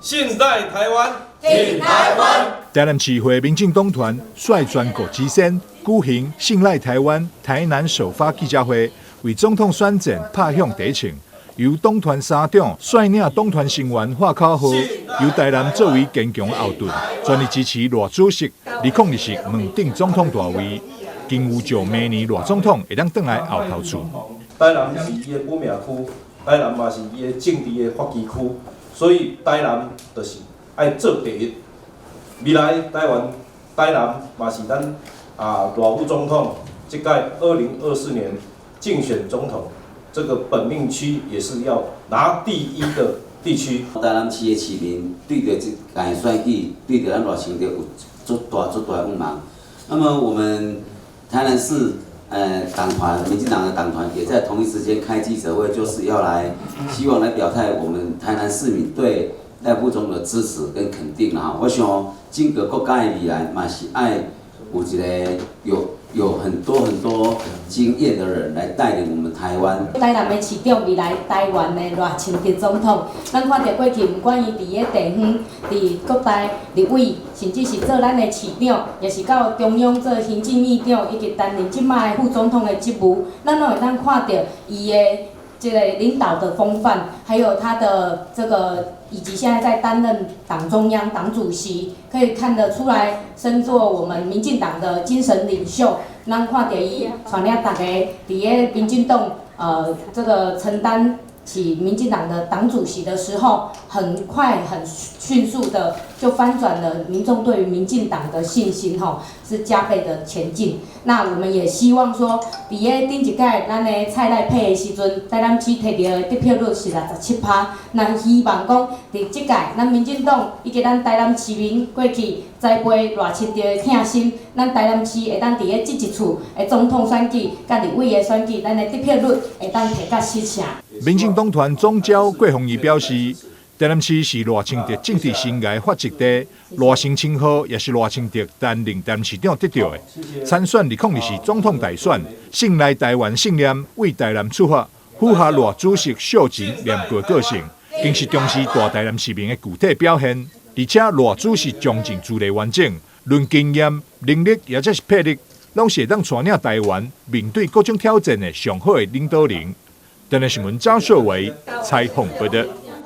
信賴台灣，挺台灣。台南市會民進黨團率全國之先舉行信賴台灣台南首發記者會，為總統選戰拍響第一槍。由黨團三長率領黨團成員喊口號，由台南作為堅強後盾，全力支持賴主席2024問鼎總統大位。更預祝明年賴總統會當轉來後頭厝。台南是伊的本命區，台南嘛是伊的政治的發基區，所以台南就是愛做第一。未來台灣台南嘛是咱賴副總統這屆2024年競選總統，這個本命區也是要拿第一的地區。台南市的市民對著這屆選舉，對著咱賴清德有足大足大的願望。那麼我們台南市黨團，民進黨的黨團也在同一時間開記者會，就是要來希望來表態我們台南市民對賴副總的支持跟肯定啦。我想整個國家的未來嘛是愛有一個有很多很多經驗的人來帶領我們台灣。台南的市長，未來台灣的賴清德總統，咱看著過去，毋管伊佇个地方、佇國大立委，甚至是做咱的市長，也是到中央做行政院長，以及擔任這擺的副總統的職務，咱攏會當看著伊的這個領導的風範，還有他的這個，以及現在在擔任黨中央黨主席，可以看得出來，身作我們民進黨的精神領袖，咱看著伊帶領大家佇个民進黨，這個承擔起民進黨的黨主席的時候，很快很迅速的就翻轉了民眾對於民進黨的信心，吼，是加倍的前進。那我們也希望說，佇个頂一屆咱的蔡賴配的時陣，台南市提著的得票率是67趴。那希望講，佇這屆咱民進黨以及咱台南市民過去栽培賴清德的疼心，咱台南市會當佇个這一次的總統選舉、佮立委的選舉，咱的得票率會當提甲7成。民進黨團總召郭鴻義表示，台南市是賴清德政治生涯發跡地，賴姓稱號也是賴清德擔任台南市長得著的。參選2024總統大選，信賴台灣信念為台南出發，符合賴主席性情念舊個性，更是重視大台南市民的具體表現。而且賴主席從政資歷完整，論經驗、能力，抑者是魄力，攏是會當帶領台灣面對各種挑戰的上好的領導人。台南新聞張碩偉採訪報導。